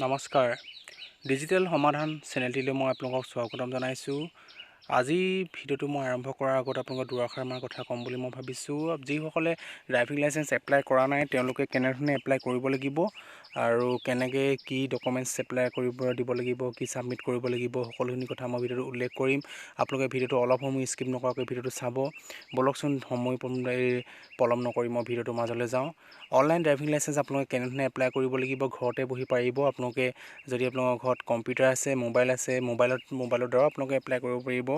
নমস্কাৰ, ডিজিটেল সমাধান চেনেলটিলৈ মই আপোনালোকক স্বাগতম জনাইছোঁ। আজি ভিডিঅ'টো মই আৰম্ভ কৰাৰ আগত আপোনালোকক দুআষাৰমান কথা ক'ম বুলি মই ভাবিছোঁ। যিসকলে ড্ৰাইভিং লাইচেঞ্চ এপ্লাই কৰা নাই, তেওঁলোকে কেনেধৰণে এপ্লাই কৰিব লাগিব আৰু কেনেকৈ কি ডকুমেণ্টছ এপ্লাই কৰিব দিব লাগিব, কি ছাবমিট কৰিব লাগিব, সকলোখিনি কথা মই ভিডিঅ'টো উল্লেখ কৰিম। আপোনালোকে ভিডিঅ'টো অলপ সময় স্কিপ নকৰাকৈ ভিডিঅ'টো চাব। ব'লকচোন, সময় পলম নকৰি মই ভিডিঅ'টোৰ মাজলৈ যাওঁ। অনলাইন ড্ৰাইভিং লাইচেঞ্চ আপোনালোকে কেনেধৰণে এপ্লাই কৰিব লাগিব, ঘৰতে বহি পাৰিব। আপোনালোকে যদি আপোনালোকৰ ঘৰত কম্পিউটাৰ আছে, মোবাইল আছে, মোবাইলৰ দ্বাৰাও আপোনালোকে এপ্লাই কৰিব পাৰিব।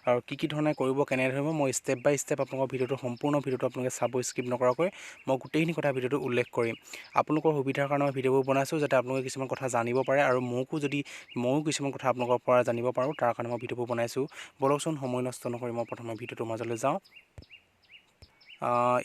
আৰু কি কি ধৰণে কৰিব, কেনেধৰণে, মই ষ্টেপ বাই ষ্টেপ আপোনালোকৰ ভিডিঅ'টো, সম্পূৰ্ণ ভিডিঅ'টো আপোনালোকে চাব স্কিপ নকৰাকৈ। মই গোটেইখিনি কথা ভিডিঅ'টো উল্লেখ কৰিম। আপোনালোকৰ সুবিধাৰ কাৰণে মই ভিডিঅ'বোৰ বনাইছোঁ, যাতে আপোনালোকে কিছুমান কথা জানিব পাৰে আৰু মোকো যদি ময়ো কিছুমান কথা আপোনালোকৰ পৰা জানিব পাৰোঁ, তাৰ কাৰণে মই ভিডিঅ'বোৰ বনাইছোঁ। ব'লকচোন, সময় নষ্ট নকৰি মই প্ৰথমে ভিডিঅ'টোৰ মাজলৈ যাওঁ।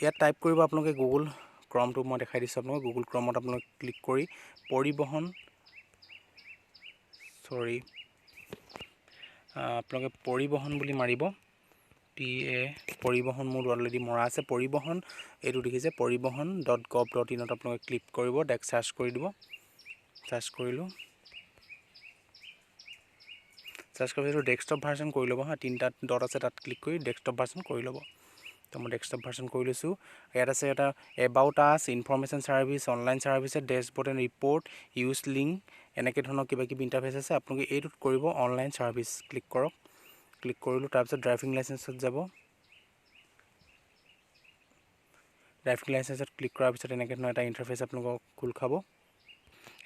ইয়াত টাইপ কৰিব আপোনালোকে গুগল ক্ৰমটো, মই দেখাই দিছোঁ আপোনালোকক। গুগল ক্ৰমত আপোনালোকে ক্লিক কৰি পৰিবহণ, চৰি, আপোনালোকে পৰিবহণ বুলি মাৰিব। পি এ পৰিবহণ, মোৰ অলৰেডি মৰা আছে পৰিবহণ। এইটো দেখিছে, পৰিবহণ.gov.inত আপোনালোকে ক্লিক কৰিব, ডাইৰেক্ট চাৰ্চ কৰি দিব। চাৰ্চ কৰিলোঁ। চাৰ্চ কৰাৰ পিছত ডেস্কটপ ভাৰ্চন কৰি ল'ব। হা, তিনিটা ডট আছে, তাত ক্লিক কৰি ডেস্কটপ ভাৰ্চন কৰি ল'ব। তো মই ডেস্কটপ ভাৰ্চন কৰি লৈছোঁ। ইয়াত আছে এটা about us, information service, online services, dashboard and report, use link, এনেকৈ ধৰণৰ কিবা কিবি ইণ্টাৰফেচ আছে। আপোনালোকে এইটোত কৰিব, অনলাইন ছাৰ্ভিচ ক্লিক কৰক। ক্লিক কৰিলোঁ। তাৰপিছত ড্ৰাইভিং লাইচেঞ্চত যাব। ড্ৰাইভিং লাইচেঞ্চত ক্লিক কৰাৰ পিছত এনেকৈ ধৰণৰ এটা ইণ্টাৰফেচ আপোনালোকক খোল খাব।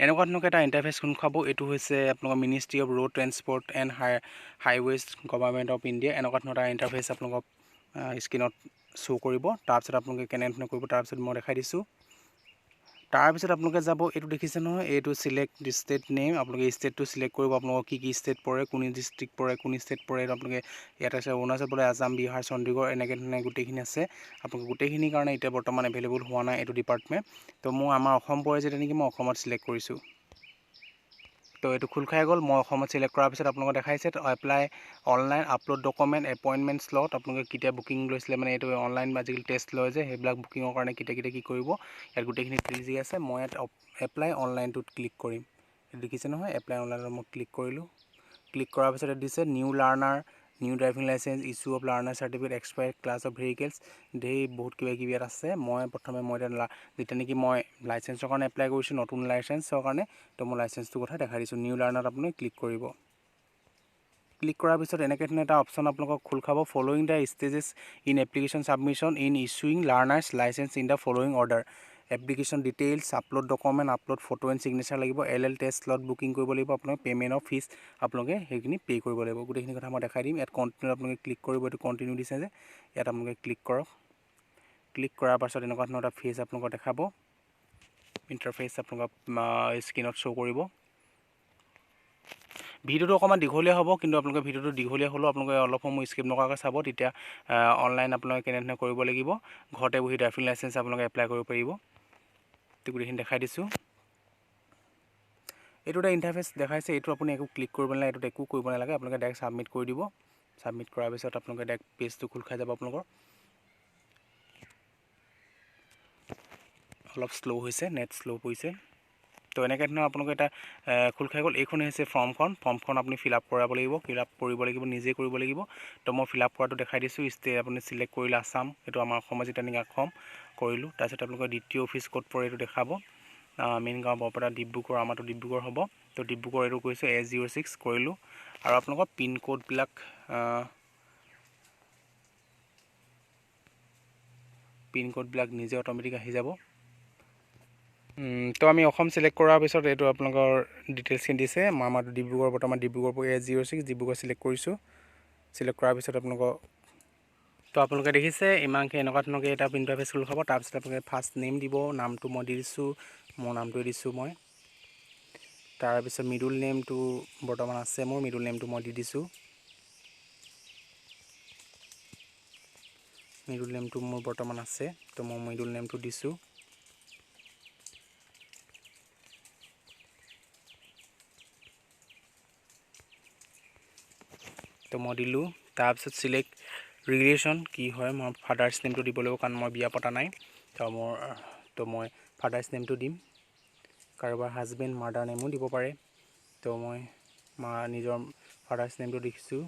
এনেকুৱা ধৰণকে এটা ইণ্টাৰফেচ খোল খাব। এইটো হৈছে আপোনালোকৰ Ministry of Road Transport and Highways, Government of India। এনেকুৱা ধৰণৰ এটা ইণ্টাৰফেচ আপোনালোকক স্ক্ৰীণত শ্ব' কৰিব। তাৰপিছত আপোনালোকে কেনেধৰণে কৰিব, তাৰপিছত মই দেখাই দিছোঁ। তাৰপিছত আপোনালোকে যাব, এইটো দেখিছে নহয়, এইটো চিলেক্ট ষ্টেট নেম। আপোনালোকে ষ্টেটটো চিলেক্ট কৰিব। আপোনালোকৰ কি কি ষ্টেট পৰে, কোন ডিষ্ট্ৰিক্ট পৰে, কোন ষ্টেট পৰে, এইটো আপোনালোকে ইয়াত আছে। অৰুণাচল প্ৰদেশ, আছাম, বিহাৰ, চণ্ডীগড়, এনেকৈ ধৰণে গোটেইখিনি আছে। আপোনালোকে গোটেইখিনিৰ কাৰণে এতিয়া বৰ্তমান এভেইলেবল হোৱা নাই এইটো ডিপাৰ্টমেণ্ট। তো মোৰ আমাৰ অসম পৰে যেতিয়া নেকি মই অসমত চিলেক্ট কৰিছোঁ। তো এইটো খোল খাই গ'ল। মই অসমত চিলেক্ট কৰাৰ পিছত আপোনালোকক দেখাইছে apply online, upload document, appointment slot। আপোনালোকে কেতিয়া বুকিং লৈছিলে, মানে এইটো অনলাইন আজিকালি টেষ্ট লয় যে, সেইবিলাক বুকিঙৰ কাৰণে কেতিয়া কেতিয়া কি কৰিব, ইয়াত গোটেইখিনি ডিটেইলছ দি আছে। মই ইয়াত এপ্লাই অনলাইনটোত ক্লিক কৰিম। দেখিছে নহয়, এপ্লাই অনলাইনত মই ক্লিক কৰিলোঁ। ক্লিক কৰাৰ পিছত ইয়াত দিছে new learner, new driving licence, issue of learner certificate, expire class of vehicles, ধেৰ বহুত কিবা কিবি ইয়াত আছে। মই প্ৰথমে মই এতিয়া যেতিয়া নেকি মই লাইচেঞ্চৰ কাৰণে এপ্লাই কৰিছোঁ, নতুন লাইচেঞ্চৰ কাৰণে, তো মই লাইচেঞ্চটোৰ কথা দেখাই দিছোঁ। নিউ লাৰ্ণাৰত আপুনি ক্লিক কৰিব। ক্লিক কৰাৰ পিছত এনেকৈ ধৰণে এটা অপশ্যন আপোনালোকক খোল খাব। Following the stages in application submission in issuing learners licence in the following order: application details, upload document, upload photo and signature লাগিব, LL test slot booking কৰিব লাগিব, আপোনালোকে পে'মেণ্ট অফ ফিজ, আপোনালোকে সেইখিনি পে' কৰিব লাগিব। গোটেইখিনি কথা মই দেখাই দিম। ইয়াত কণ্টিনিউ আপোনালোকে ক্লিক কৰিব। এইটো কণ্টিনিউ দিছে যে, ইয়াত আপোনালোকে ক্লিক কৰক। ক্লিক কৰাৰ পাছত এনেকুৱা ধৰণৰ এটা ফেজ আপোনালোকক দেখাব, ইণ্টাৰফেচ আপোনালোকক স্ক্ৰীণত শ্ব' কৰিব। ভিডিঅ'টো অকণমান দীঘলীয়া হ'ব, কিন্তু আপোনালোকে ভিডিঅ'টো দীঘলীয়া হ'লেও আপোনালোকে অলপ সময় স্কিপ নকৰাকৈ চাব। তেতিয়া অনলাইন আপোনালোকে কেনেধৰণে কৰিব লাগিব, ঘৰতে বহি ড্ৰাইভিং লাইচেঞ্চ আপোনালোকে এপ্লাই কৰিব পাৰিব, তো গোটেইখিনি দেখাই দিছোঁ। এইটো এটা ইণ্টাৰফেচ দেখাইছে। এইটো আপুনি একো ক্লিক কৰিব নালাগে, এইটোত একো কৰিব নালাগে। আপোনালোকে ডাইৰেক্ট ছাবমিট কৰি দিব। ছাবমিট কৰাৰ পিছত আপোনালোকে ডাইৰেক্ট পেজটো খোল খাই যাব। আপোনালোকৰ অলপ শ্ল' হৈছে, নেট শ্ল' পৰিছে। তো এনেকৈ ধৰণৰ আপোনালোকে এটা খোল খাই গ'ল। এইখন হৈছে ফৰ্মখন। ফৰ্মখন আপুনি ফিল আপ কৰাব লাগিব, ফিল আপ কৰিব লাগিব, নিজে কৰিব লাগিব। তো মই ফিল আপ কৰাটো দেখাই দিছোঁ। ষ্টেট আপুনি চিলেক্ট কৰিলে আছাম, এইটো আমাৰ অসমৰ যেতিয়া নেকি অসম কৰিলোঁ। তাৰপিছত আপোনালোকৰ দ্বিতীয় অফিচ ক'ত পৰে এইটো দেখাব। আমিনগাঁও, বৰপেটা, ডিব্ৰুগড়, আমাৰতো ডিব্ৰুগড় হ'ব। তো ডিব্ৰুগড় এইটো কৰিছোঁ, এ 06 কৰিলোঁ। আৰু আপোনালোকৰ পিনক'ডবিলাক নিজে অট'মেটিক আহি যাব। তো আমি অসম চিলেক্ট কৰাৰ পিছত এইটো আপোনালোকৰ ডিটেইলছখিনি দিছে। মই আমাৰতো ডিব্ৰুগড়, বৰ্তমান ডিব্ৰুগড়, এ 06 ডিব্ৰুগড় চিলেক্ট কৰিছোঁ। চিলেক্ট কৰাৰ পিছত আপোনালোকৰ, তো আপোনালোকে দেখিছে, ইমানকৈ এনেকুৱা ধৰণকৈ এটা ইণ্টাৰফেচ খোল খাব। তাৰপিছত আপোনালোকে ফাৰ্ষ্ট নেম দিব। নামটো মই দি দিছোঁ, মোৰ নামটোৱে দিছোঁ মই। তাৰপিছত মিডল নেমটো বৰ্তমান আছে মোৰ, মিডল নেমটো মই দি দিছোঁ। মিডল নেমটো মোৰ বৰ্তমান আছে, তো মই মিডল নেমটো দিছোঁ। তো মই দিলোঁ। তাৰপিছত চিলেক্ট ৰিলেশ্যন কি হয়, মই ফাদাৰ্ছ নেমটো দিব লাগিব, কাৰণ মই বিয়া পতা নাই। তো মোৰ, তো মই ফাদাৰ্ছ নেমটো দিম, কাৰোবাৰ হাজবেণ্ড মাদাৰ নেমো দিব পাৰে। তো মই মা নিজৰ ফাদাৰ্ছ নেমটো দেখিছোঁ।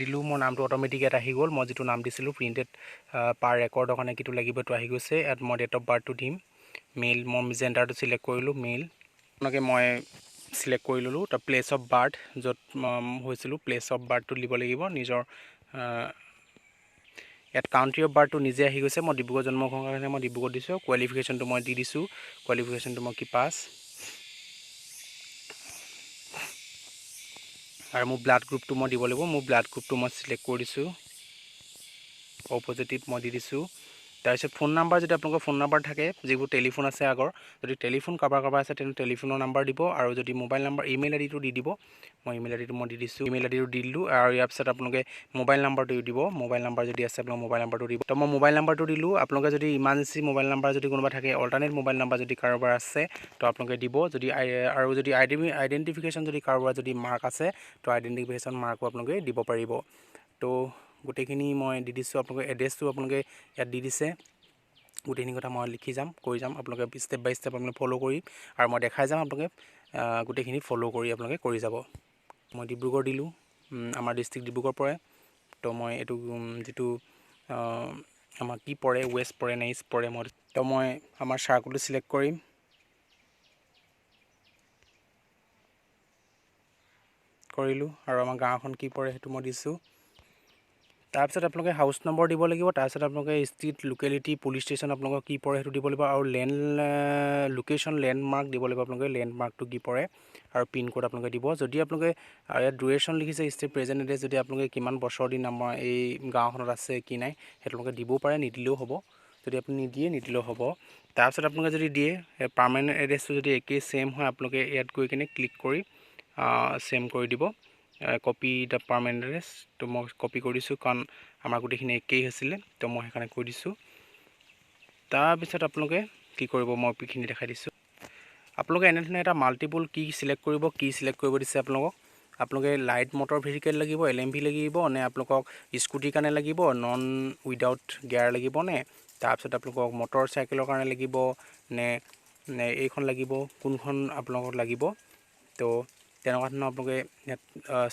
দিলোঁ, মোৰ নামটো অট'মেটিক ইয়াত আহি গ'ল। মই যিটো নাম দিছিলোঁ প্ৰিণ্টেড পাৰ ৰেকৰ্ডৰ কাৰণে কিটো লাগিব এইটো আহি গৈছে। ইয়াত মই ডেট অফ বাৰ্থটো দিম, মেইল, মই জেণ্ডাৰটো চিলেক্ট কৰিলোঁ, মেইল আপোনালোকে মই চিলেক্ট কৰি ল'লোঁ। তাৰ প্লেচ অফ বাৰ্থ য'ত হৈছিলোঁ প্লেচ অফ বাৰ্থটো দিব লাগিব নিজৰ। ইয়াত কাউণ্ট্ৰি অফ বাৰ্থটো নিজে আহি গৈছে। মই ডিব্ৰুগড় জন্ম হোৱাৰ কাৰণে মই ডিব্ৰুগড় দিছোঁ। কোৱালিফিকেশ্যনটো মই দি দিছোঁ, কোৱালিফিকেশ্যনটো মই কি পাছ, আৰু মোৰ ব্লাড গ্ৰুপটো মই দিব লাগিব। মোৰ ব্লাড গ্ৰুপটো মই চিলেক্ট কৰি দিছোঁ, অ' পজিটিভ মই দি দিছোঁ। তাৰপিছত ফোন নাম্বাৰ, যদি আপোনালোকৰ ফোন নাম্বাৰ থাকে, যিবোৰ টেলিফোন আছে আগৰ, যদি টেলিফোন কাৰোবাৰ কাৰোবাৰ আছে তেনে টেলিফোনৰ নাম্বাৰ দিব। আৰু যদি মোবাইল নাম্বাৰ, ইমেইল আই ডিটো দি দিব। মই ইমেইল আই ডিটো মই দি দিছোঁ, ইমেইল আই ডিটো দি দিলোঁ। আৰু ইয়াৰ পিছত আপোনালোকে মোবাইল নাম্বাৰটো দিব, মোবাইল নাম্বাৰ যদি আছে আপোনালোকে মোবাইল নাম্বাৰটো দিব। তো মই মোবাইল নাম্বাৰটো দিলোঁ। আপোনালোকে যদি ইমাৰ্জেঞ্চি মোবাইল নাম্বাৰ যদি কোনোবা থাকে, অল্টাৰনেট মোবাইল নাম্বাৰ যদি কাৰোবাৰ আছে তো আপোনালোকে দিব। যদি আৰু যদি আইডেণ্টিফিকেশ্যন যদি কাৰোবাৰ যদি মাৰ্ক আছে তো আইডেণ্টিফিকেশ্যন মাৰ্কো আপোনালোকে দিব পাৰিব। তো গোটেইখিনি মই দি দিছোঁ। আপোনালোকে এড্ৰেছটো আপোনালোকে ইয়াত দি দিছে। গোটেইখিনি কথা মই লিখি যাম, কৈ যাম, আপোনালোকে ষ্টেপ বাই ষ্টেপ আপোনালোকে ফ'ল' কৰি আৰু মই দেখাই যাম, আপোনালোকে গোটেইখিনি ফ'ল' কৰি আপোনালোকে কৰি যাব। মই ডিব্ৰুগড় দিলোঁ, আমাৰ ডিষ্ট্ৰিক্ট ডিব্ৰুগড় পৰে। তো মই এইটো যিটো আমাৰ কি পৰে, ৱেষ্ট পৰে নে ইষ্ট পৰে, মই তো মই আমাৰ চাৰ্কলটো চিলেক্ট কৰিম। কৰিলোঁ। আৰু আমাৰ গাঁওখন কি পৰে সেইটো মই দিছোঁ। তাৰপিছত আপোনালোকে হাউচ নম্বৰ দিব লাগিব। তাৰপিছত আপোনালোকে ষ্ট্ৰীট, লোকেলিটি, পুলিচ ষ্টেচন আপোনালোকৰ কি পৰে সেইটো দিব লাগিব। আৰু লেণ্ড লোকেশ্যন, লেণ্ডমাৰ্ক দিব লাগিব আপোনালোকে, লেণ্ডমাৰ্কটো কি পৰে আৰু পিনক'ড আপোনালোকে দিব। যদি আপোনালোকে ইয়াত ডিউৰেশ্যন লিখিছে ষ্টেট প্ৰেজেণ্ট এড্ৰেছ, যদি আপোনালোকে কিমান বছৰ দিন আমাৰ এই গাঁওখনত আছে কি নাই সেইটো আপোনালোকে দিবও পাৰে, নিদিলেও হ'ব। যদি আপুনি নিদিয়ে নিদিলেও হ'ব। তাৰপিছত আপোনালোকে যদি দিয়ে পাৰ্মানেণ্ট এড্ৰেছটো যদি একেই ছেইম হয়, আপোনালোকে ইয়াত গৈ কিনে ক্লিক কৰি ছেম কৰি দিব, কপি the permanent address. তো মই কপি কৰি দিছোঁ কাৰণ আমাৰ গোটেইখিনি একেই হৈছিলে, তো মই সেইকাৰণে কৈ দিছোঁ। তাৰপিছত আপোনালোকে কি কৰিব মই এইখিনি দেখাই দিছোঁ। আপোনালোকে এনেধৰণে এটা মাল্টিপুল কি চিলেক্ট কৰিব, কি চিলেক্ট কৰিব দিছে আপোনালোকক। আপোনালোকে লাইট মটৰ ভেহিকেল লাগিব, এল এম ভি লাগিব নে আপোনালোকক স্কুটিৰ কাৰণে লাগিব, নন উইদাউট গিয়াৰ লাগিব নে, তাৰপিছত আপোনালোকক মটৰ চাইকেলৰ কাৰণে লাগিব নে, নে এইখন লাগিব, কোনখন আপোনালোকক লাগিব। তো তেনেকুৱা ধৰণৰ আপোনালোকে ইয়াত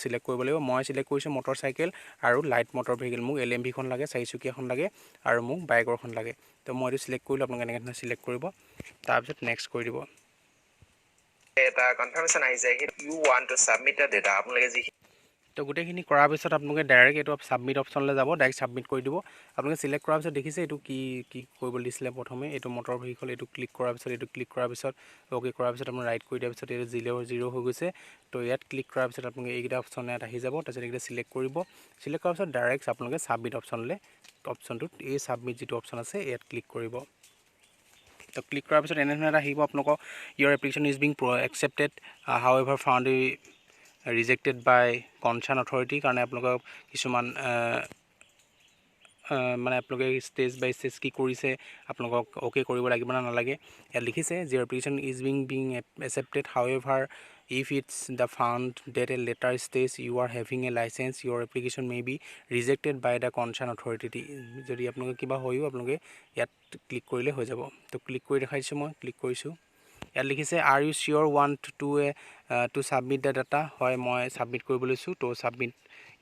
চিলেক্ট কৰিব লাগিব। মই চিলেক্ট কৰিছোঁ মটৰ চাইকেল আৰু লাইট মটৰ ভেহিকেল। মোক এল এম ভিখন লাগে, চাৰিচকীয়াখন লাগে আৰু মোক বাইকৰখন লাগে। তো মই এইটো চিলেক্ট কৰিলোঁ, আপোনালোকে এনেকৈ ধৰণে চিলেক্ট কৰিব। তাৰপিছত নেক্সট কৰি দিব। এটা কনফাৰ্মেশ্যন আহি যায়, you want to submit the data. আপোনালোকে যি তো গোটেইখিনি কৰাৰ পিছত আপোনালোকে ডাইৰেক্ট এইটো ছাবমিট অপশ্যনলৈ যাব, ডাইৰেক্ট ছাবমিট কৰি দিব। আপোনালোকে চিলেক্ট কৰাৰ পিছত দেখিছে এইটো কি কি কৰিব দিছিলে প্ৰথমে, এইটো মটৰ ভেহিকল, এইটো ক্লিক কৰাৰ পিছত, এইটো ক্লিক কৰাৰ পিছত অ'কে কৰাৰ পিছত আপোনাৰ ৰাইট কৰি দিয়াৰ পিছত এইটো জিৰ' জিৰ' হৈ গৈছে। তো ইয়াত ক্লিক কৰাৰ পিছত আপোনালোকে এইকেইটা অপশ্যন ইয়াত আহি যাব। তাৰপিছত এইকেইটা চিলেক্ট কৰিব, চিলেক্ট কৰাৰ পিছত ডাইৰেক্ট আপোনালোকে ছাবমিট অপশ্যনলৈ, অপশ্যনটোত এই ছাবমিট যিটো অপশ্যন আছে ইয়াত ক্লিক কৰিব। তো ক্লিক কৰাৰ পিছত এনেধৰণে এটা আহিব আপোনালোকৰ, your application is being accepted, however found rejected by concern authority. কাৰণে আপোনালোকক কিছুমান মানে আপোনালোকে ষ্টেজ বাই ষ্টেজ কি কৰিছে, আপোনালোকক অ'কে কৰিব লাগিব নে নালাগে ইয়াত লিখিছে। যে application is being accepted, however if it's the found that a later stage you are having a licence, your application may be rejected by the concern authority. যদি আপোনালোকে কিবা হয়ো আপোনালোকে ইয়াত ক্লিক কৰিলে হৈ যাব। তো ক্লিক কৰি দেখাইছোঁ, মই ক্লিক কৰিছোঁ। ইয়াত লিখিছে are you sure want to submit the data. হয়, মই ছাবমিট কৰিব লৈছোঁ। তো ছাবমিট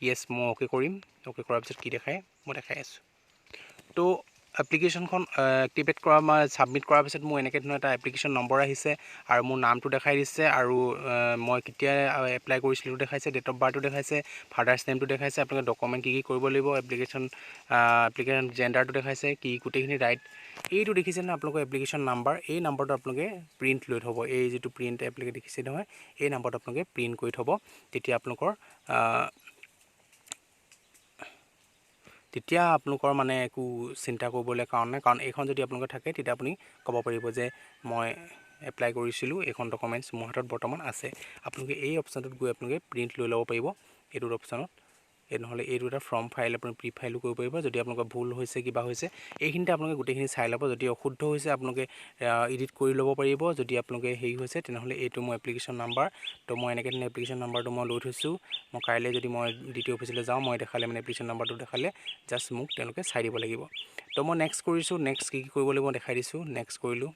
য়েছ, মই অ'কে কৰিম। অ'কে কৰাৰ পিছত কি দেখায় মই দেখাই আছোঁ। তো এপ্লিকেশ্যনখন এক্টিভেট কৰা, মই ছাবমিট কৰাৰ পিছত মোৰ এনেকৈ ধৰণৰ এটা এপ্লিকেশ্যন নম্বৰ আহিছে আৰু মোৰ নামটো দেখাই দিছে আৰু মই কেতিয়া এপ্লাই কৰিছিলোঁ দেখাইছে, ডেট অফ বাৰ্থটো দেখাইছে, ফাদাৰ্ছ নেমটো দেখাইছে, আপোনালোকে ডকুমেণ্ট কি কি কৰিব লাগিব, এপ্লিকেশ্যন জেণ্ডাৰটো দেখাইছে, কি গোটেইখিনি ৰাইট। এইটো দেখিছে নহয় আপোনালোকৰ এপ্লিকেশ্যন নাম্বাৰ, এই নাম্বাৰটো আপোনালোকে প্ৰিণ্ট লৈ থ'ব। এই যিটো প্ৰিণ্ট এপ্লিকে দেখিছে নহয়, এই নাম্বাৰটো আপোনালোকে প্ৰিণ্ট কৰি থ'ব। তেতিয়া আপোনালোকৰ মানে একো চিন্তা কৰিবলৈ কাৰণ নাই। কাৰণ এইখন যদি আপোনালোকে থাকে তেতিয়া আপুনি ক'ব পাৰিব যে মই এপ্লাই কৰিছিলোঁ, এইখন ডকুমেণ্টছ মোৰ হাতত বৰ্তমান আছে। আপোনালোকে এই অপশ্যনটোত গৈ আপোনালোকে প্ৰিণ্ট লৈ ল'ব পাৰিব এইটো অপশ্যনত। এই নহ'লে এইটো এটা ফৰ্ম ফাইল, আপুনি প্ৰি ফাইলো কৰিব পাৰিব। যদি আপোনালোকৰ ভুল হৈছে, কিবা হৈছে, এইখিনিতে আপোনালোকে গোটেইখিনি চাই ল'ব। যদি অশুদ্ধ হৈছে, আপোনালোকে এডিট কৰি ল'ব পাৰিব। যদি আপোনালোকে হেৰি হৈছে, তেনেহ'লে এইটো মোৰ এপ্লিকেশ্যন নাম্বাৰ। তো মই এনেকৈ ধৰণে এপ্লিকেশ্যন নাম্বাৰটো মই লৈ থৈছোঁ। মই কাইলৈ যদি মই ডি টি অফিচলৈ যাওঁ, মই দেখালে, মানে এপ্লিকেশ্যন নাম্বাৰটো দেখালে জাষ্ট মোক তেওঁলোকে চাই দিব লাগিব। তো মই নেক্সট কৰিছোঁ। নেক্সট কি কি কৰিব লাগিব মই দেখাই দিছোঁ। নেক্সট কৰিলোঁ।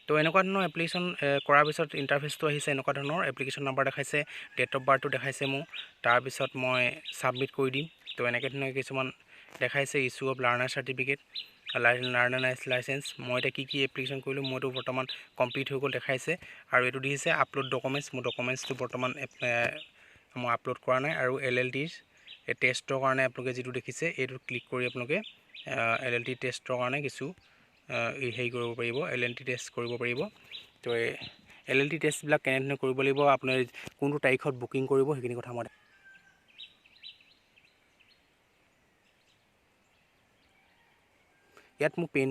তো এনেকুৱা ধৰণৰ এপ্লিকেশ্যন কৰাৰ পিছত ইণ্টাৰফেচটো আহিছে এনেকুৱা ধৰণৰ, এপ্লিকেশ্যন নাম্বাৰ দেখাইছে, ডেট অফ বাৰ্থটো দেখাইছে মোৰ। তাৰপিছত মই ছাবমিট কৰি দিম। তো এনেকৈ ধৰণে কিছুমান দেখাইছে, issue of learner certificate, learner licence. মই এতিয়া কি কি এপ্লিকেশ্যন কৰিলোঁ, মইতো বৰ্তমান কমপ্লিট হৈ গ'ল দেখাইছে। আৰু এইটো দিছে আপলোড ডকুমেণ্টছ, মোৰ ডকুমেণ্টছটো বৰ্তমান মই আপলোড কৰা নাই। আৰু এল এল টিৰ এই টেষ্টৰ কাৰণে আপোনালোকে যিটো দেখিছে, এইটো ক্লিক কৰি আপোনালোকে এল এল টি টেষ্টৰ কাৰণে কিছু হেৰি কৰিব পাৰিব, এল এল টি টেষ্ট কৰিব পাৰিব। তো এই এল এল টি টেষ্টবিলাক কেনেধৰণে কৰিব লাগিব, আপোনাৰ কোনটো তাৰিখত বুকিং কৰিব, সেইখিনি কথা মই ইয়াত মোৰ পেন